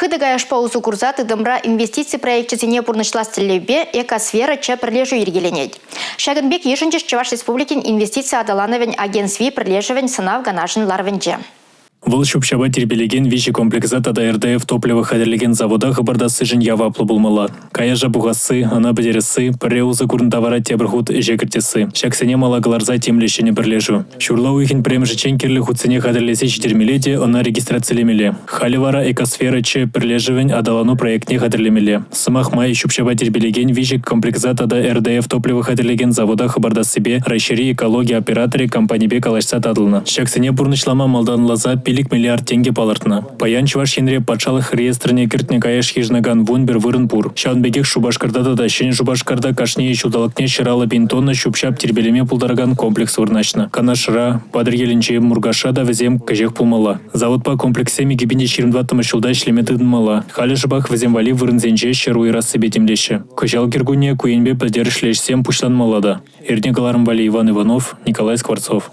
Хытӑ каяшпа усӑ курса тытӑмра инвестици проекчӗсене пурнӑҫлас тӗллевпе «Экосфера» Ч пӗрлешӳ йӗркеленет. Ҫакӑн пек йышӑнчӗҫ Чӑваш Республикин инвестици аталанӑвӗн агентстви пӗрлешӗвӗн сӑнав канашӗн ларӑвӗнче. Вӑл ҫӳп-ҫапа тирпейлекен виҫӗ комплекса тата РДФ топливо хатӗрлекен завода хӑпартассишӗн яваплӑ пулмалла. Каяша пухасси, ӑна пӗтересси, пӗрре усӑ курнӑ тавара тепӗр хут ӗҫе кӗртесси. Ҫаксене мала кӑларса тимлӗ ҫӗнӗ пӗрлешӳ. Ҫурла уйӑхӗн пӗрремӗшӗччен кирлӗ хутсене хатӗрлесе ҫитермелле те ӑна регистрацилемелле. Халӗ вара «Экосфера Ч» пӗрлешӗвӗн аталану проектне хатӗрлемелле. Сӑмах май, ҫӳп-ҫапа тирпейлекен виҫӗ комплекса тата РДФ топливо хатӗрлекен завода хӑпартассипе Раҫҫейри экологи операторӗ компанипе калаҫса татӑлнӑ. Ҫаксене пурнӑҫлама малтанласа 5 миллиард тенкӗ палӑртнӑ. Паян Чӑваш Енре патшалӑх реестрне кӗртнӗ каяш йышӑнакан 11 вырӑн пур. Ҫавӑн пекех Шупашкарта тата Ҫӗнӗ Шупашкарта кашни ҫулталӑкне 150 пин тонна ҫӳп-ҫап тирпейлеме пултаракан комплекс вырнаҫнӑ. Канашра, Патӑрьелӗнче, Муркашра та вӗсем кӗҫех пулмалла. Заводпа комплекссем 2024 ҫулта ӗҫлеме тытӑнмалла. Халӗ шӑпах вӗсем валли вырӑнсенче ҫӗр уйӑрассипе тимлеҫҫӗ. Кӑҫал кӗркунне ку енпе пӗлтерӗшлӗ ӗҫсем пуҫланмалла та. Эрне кӑларӑм валли Иван Иванов, Николай Скворцов.